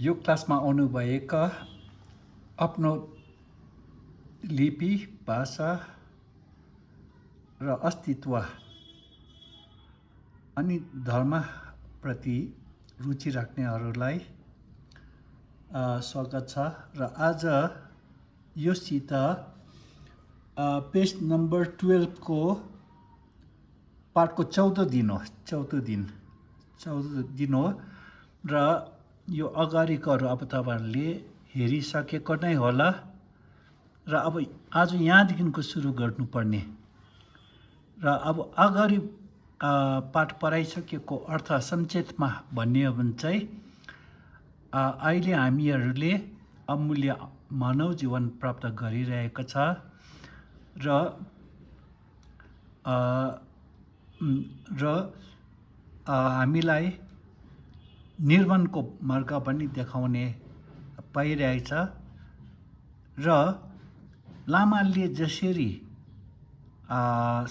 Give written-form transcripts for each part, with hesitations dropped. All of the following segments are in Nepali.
यो क्लासमा आउनुभएका आफ्नो लिपि, भाषा र अस्तित्व अनि धर्मप्रति रुचि राख्नेहरूलाई स्वागत छ। र आज योसित पेज नम्बर 12 को पाठको 14 दिन हो र यो अगाडिकोहरू अब तपाईँहरूले हेरिसकेको नै होला र अब आज यहाँदेखिको सुरु गर्नुपर्ने र अब अगाडि पाठ पढाइसकेको अर्थ संक्षेपमा भन्ने हो भने चाहिँ अहिले हामीहरूले अमूल्य मानव जीवन प्राप्त गरिरहेको छ र हामीलाई निर्वाणको मार्ग पनि देखाउने पाइरहेछ र लामाले जसरी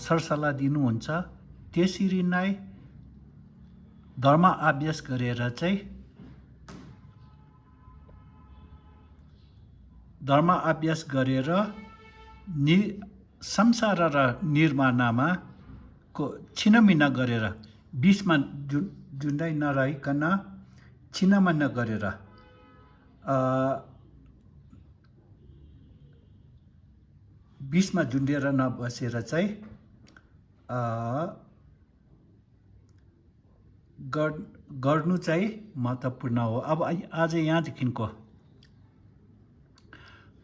सरसल्लाह दिनुहुन्छ त्यसरी नै धर्म अभ्यास गरेर चाहिँ संसार र निर्माणमा को छिनमिन गरेर बिचमा जुन्दै नरहिकन छिनमिन गरेर बिचमा झुन्डेर नबसेर चाहिँ गर्नु चाहिँ महत्त्वपूर्ण हो। अब आज यहाँदेखिको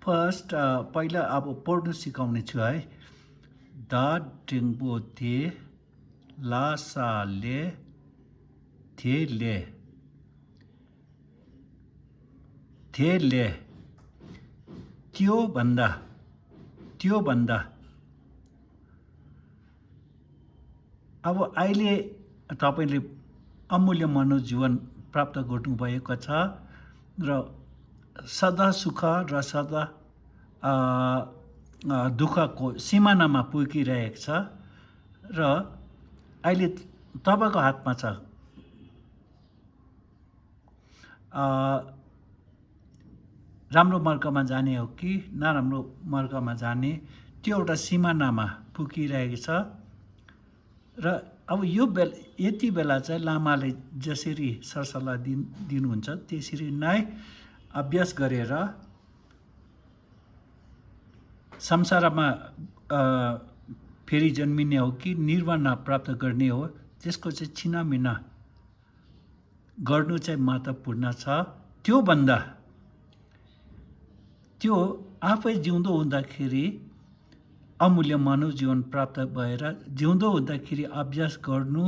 फर्स्ट पहिला अब पढ्नु सिकाउने छु है। द टिङ्बो थे लासाले थेले त्यो भन्दा अब अहिले तपाईले अमूल्य मानव जीवन प्राप्त गर्नुभएको छ र सदा सुख र सदा दुःखको सिमानामा पुगिरहेको छ र अहिले तपाईको हातमा छ राम्रो मार्गमा जाने हो कि नराम्रो मार्गमा जाने, त्यो एउटा सिमानामा पुगिरहेको छ र अब यति बेला चाहिँ लामाले जसरी सरसल्लाह दिनुहुन्छ त्यसरी नै अभ्यास गरेर संसारमा फेरि जन्मिने हो कि निर्वाण प्राप्त गर्ने हो, त्यसको चाहिँ छिनामिना गर्नु चाहिँ महत्त्वपूर्ण छ। त्यो आफै जिउँदो हुँदाखेरि अमूल्य मानव जीवन प्राप्त भएर जिउँदो हुँदाखेरि अभ्यास गर्नु,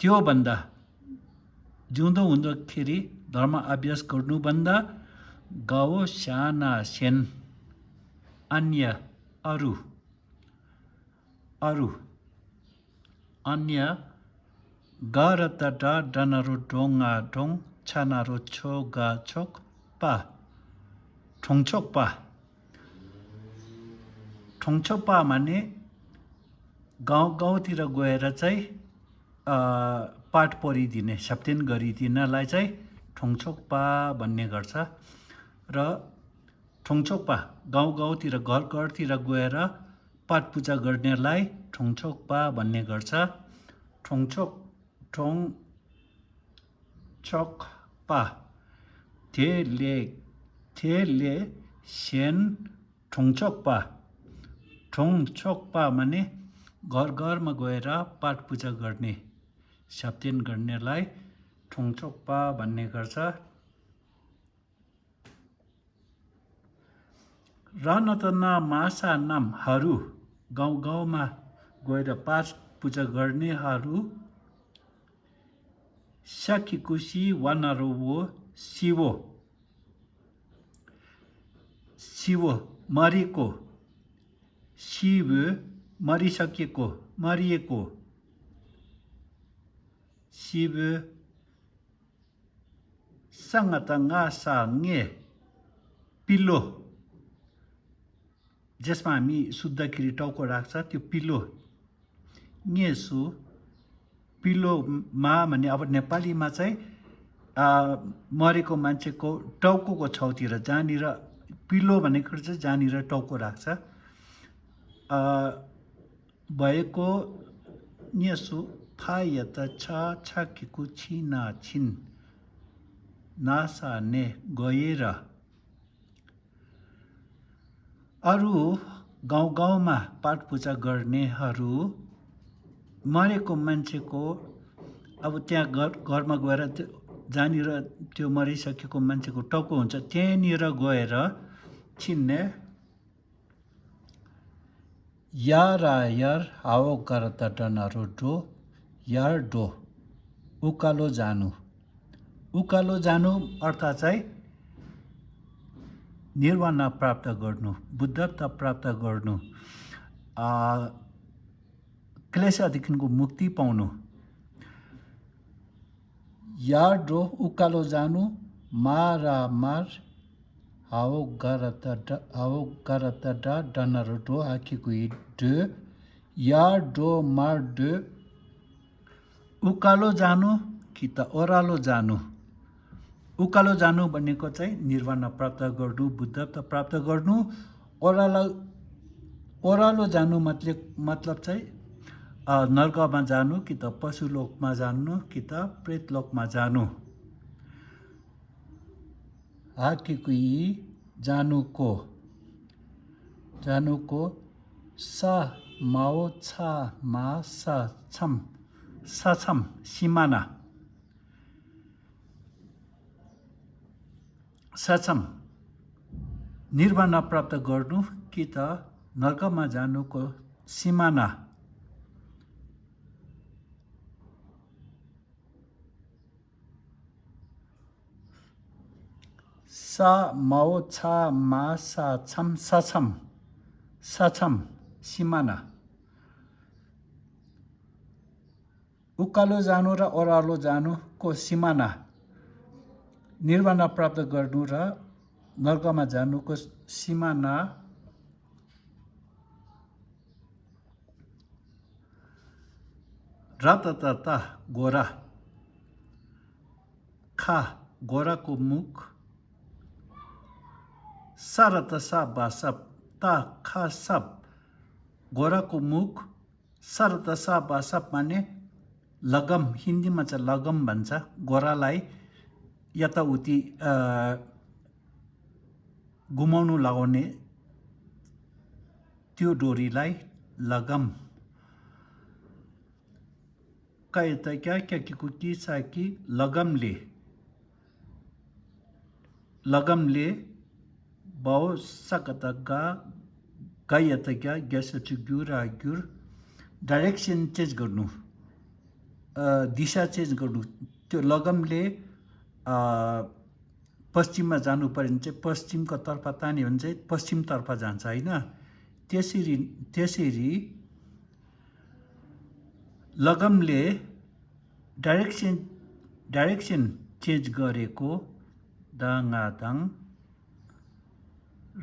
त्योभन्दा जिउँदो हुँदाखेरि धर्म अभ्यास गर्नुभन्दा गाउँ साना सेन अन्य गर त डनरो डोङा डोङ छानारो छोगा छोक पा ठोङछोपा माने गाउँतिर गएर चाहिँ पाठ पढिदिने, सप्तेन गरिदिनलाई चाहिँ ठोङछोकपा भन्ने गर्छ र ठोङछोकपा गाउँतिर घरतिर गएर पाठ पूजा गर्नेलाई ठोङछोकपा भन्ने गर्छ। ठोङछोकपा थेले सेन ठोङछोकपा माने घरमा गएर पाठ पूजा गर्ने, सप्तेन गर्नेलाई ठोङछोकपा भन्ने गर्छ। रनतना मासा नामहरू गाउँमा गएर पाठ पूजा गर्नेहरू सकिकुसी वनरो वो शिव मरिएको शिव सँगतङ्गा साङ्गे पिल्लो, जसमा हामी सुत्दाखेरि टाउको राख्छ त्यो पिल्लो पिल्लोमा भन्ने अब नेपालीमा चाहिँ मरेको मान्छेको टाउको छेउतिर जहाँनिर पिलो भनेको चाहिँ जहाँनिर टाउको राख्छ भएको न्यसु फायत छाकेको छिना छिन नासाने गएर अरू गाउँ गाउँमा पाठपूजा गर्नेहरू मरेको मान्छेको अब त्यहाँ घरमा गएर जहाँनिर त्यो मरिसकेको मान्छेको टाउको हुन्छ त्यहाँनिर गएर छिन्ने यार हाओ करता डनहरू डो यार डो उकालो जानु अर्थात् चाहिँ निर्वाण प्राप्त गर्नु, बुद्धत्व प्राप्त गर्नु, क्लेशदेखिको मुक्ति पाउनु। यार्डो उकालो जानु मार हाओ गरतडा डनरडो आखिकुई डो यार्डो मार डो उकालो जानु कि त ओह्रालो जानु। उकालो जानु भनेको चाहिँ निर्वाण प्राप्त गर्नु, बुद्धत्व प्राप्त गर्नु। ओह्रालो जानु मतलब चाहिँ नर्कमा जानु कि त पशुलोकमा जानु कि त प्रेतलोकमा जानु। हाकिकुई जानुको सा माओ छा मा सछम सिमाना सछम निर्वाण प्राप्त गर्नु कि त नर्कमा जानुको सिमाना। सा माओ छा मा सछम सिमाना। उकालो जानु र ओह्रालो जानुको सिमाना निर्वाण प्राप्त गर्नु र नर्कमा जानुको सिमाना। रततता गोरा खा गोराको मुख सरत सा बासप ता खा सब गोराको मुख सरत सा बासप माने लगम, हिन्दीमा चाहिँ लगम भन्छ गोरालाई यताउति घुमाउनु लगाउने त्यो डोरीलाई लगम। क्या कि साकी लगमले बाउ सकतगा गायतगा ग्यासचुग्युर आग्युर डाइरेक्सन चेन्ज गर्नु, दिशा चेन्ज गर्नु। त्यो लगमले पश्चिममा जानु पर्यो भने चाहिँ पश्चिमको तर्फ तान्यो भने चाहिँ पश्चिमतर्फ जान्छ होइन। त्यसरी लगमले डाइरेक्सन चेन्ज गरेको दाङादाङ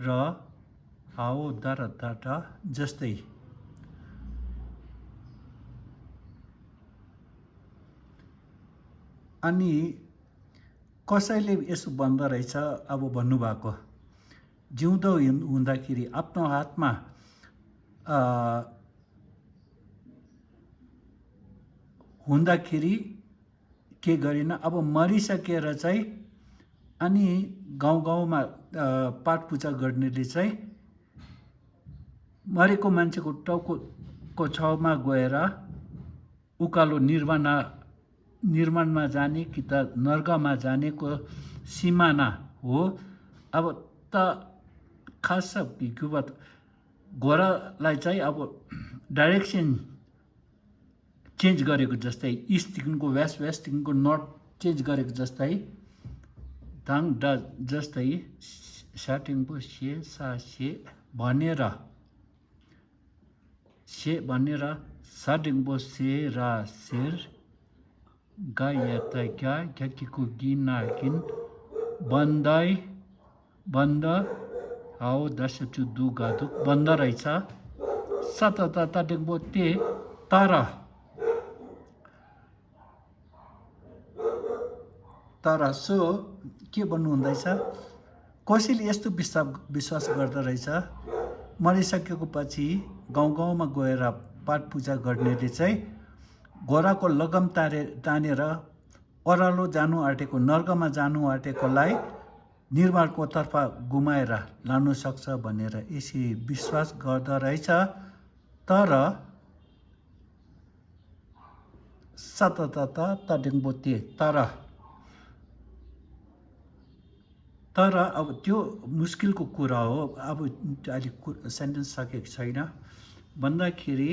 र हाओ दरदाटा जस्तै। अनि कसैले यसो भन्दो रहेछ अब भन्नुभएको जिउँदो हुँदाखेरि आफ्नो हातमा हुँदाखेरि के गरिन, अब मरिसकेर चाहिँ अनि गाउँ गाउँमा पाठपूजा गर्नेले चाहिँ मरेको मान्छेको टाउको छेउमा गएर उकालो निर्माणमा जाने कि त नर्कमा जानेको सिमाना हो। अब त खास घोडालाई चाहिँ अब डाइरेक्सन चेन्ज गरेको जस्तै, इस्टदेखिको वेस्टदेखिको नर्थ चेन्ज गरेको जस्तै दाङ ड जस्तै साटिङको से भनेर साटिङको से रा शेर गायता क्या क्याकीको गिनाकिन बन्द हाउ दशचु दु गादु बन्द रहेछ। सतता ताटिङको ते तर सो के भन्नु हुँदैछ, कसैले यस्तो विश्वास गर्दो रहेछ, मरिसकेको पछि गाउँ गएर पाठ पूजा गर्नेले चाहिँ घोडाको लगम तानेर ओह्रालो जानु आँटेको, नर्कमा जानु आँटेकोलाई निर्वाणको तर्फ घुमाएर लानु सक्छ भनेर यसरी विश्वास गर्दो रहेछ। तर सतत तडेङ्बोते तर अब त्यो मुस्किलको कुरा हो। अब अहिले सेन्टेन्स सकेको छैन भन्दाखेरि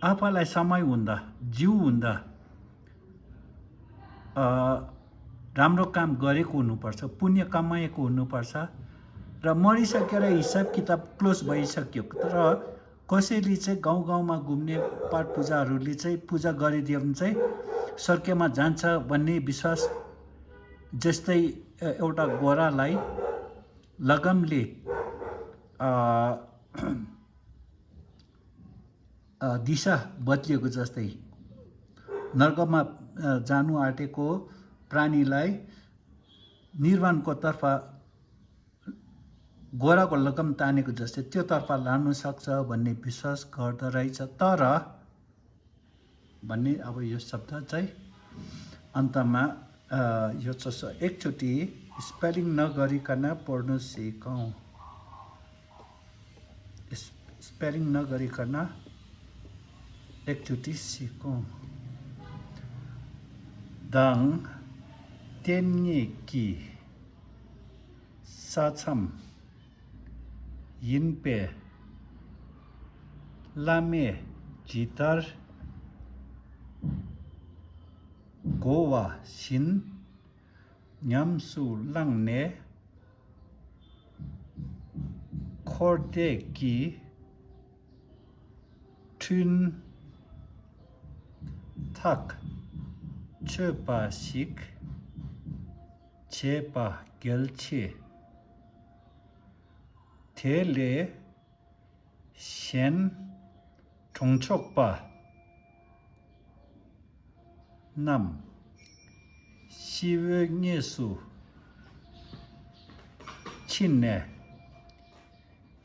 आफूलाई समय हुँदा, जिउ हुँदा राम्रो काम गरेको हुनुपर्छ, पुण्य कमाएको हुनुपर्छ र मरिसकेर हिसाब किताब क्लोज भइसक्यो। तर कसैले चाहिँ गाउँमा घुम्ने पाठ पूजाहरूले चाहिँ पूजा गरिदियो भने चाहिँ स्वर्गमा जान्छ भन्ने विश्वास, जस्तै एउटा घोडालाई लगमले दिशा बदलिएको जस्तै नर्कमा जानु आँटेको प्राणीलाई निर्वाणको तर्फ घोडाको लगम तानेको जस्तै त्यो तर्फ लानु सक्छ भन्ने विश्वास गर्दो रहेछ। तर भन्ने अब यो शब्द चाहिँ अन्तमा यो चाहिँ एकचोटि स्पेलिङ नगरिकन पढ्नु सिकौँ। स्पेलिङ नगरिकन एकचोटि सिकौँ। दाङ तेन्येकी साछम यिनपे लामे जितर गोवा सिन न्याम्सु लांने खोर्देकी ट्विन थक चेपा सिक चेपा गेल्छे थेले शेन ठोङछोक्पा नाम शिवन्येसु छिन्ने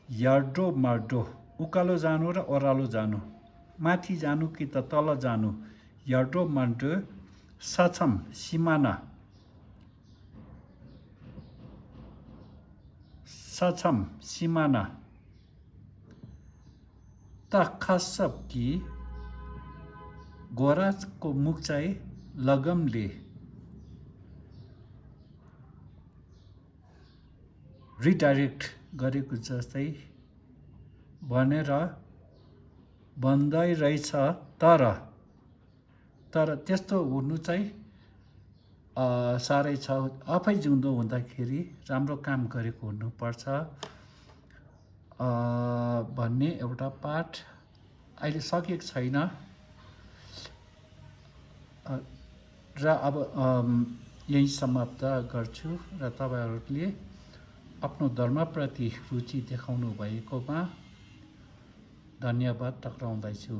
यार्डो मार्डो, उकालो जानु र ओह्रालो जानु, माथि जानु कि त तल जानु, यार्डो मार्डो साछम सिमाना, साछम सिमाना ताखासब कि घोडाको मुख चाहिँ लगमले रिडाइरेक्ट गरेको जस्तै भनेर भन्दै रहेछ। तर त्यस्तो हुनु चाहिँ साह्रै छ। आफै जिउँदो हुँदाखेरि राम्रो काम गरेको हुनुपर्छ भन्ने एउटा पाठ अहिले सकेको छैन र अब यही समाप्त गर्छु र तपाईहरुले आफ्नो धर्मप्रति रुचि देखाउनु भएकोमा धन्यवाद टक्राउँदैछु।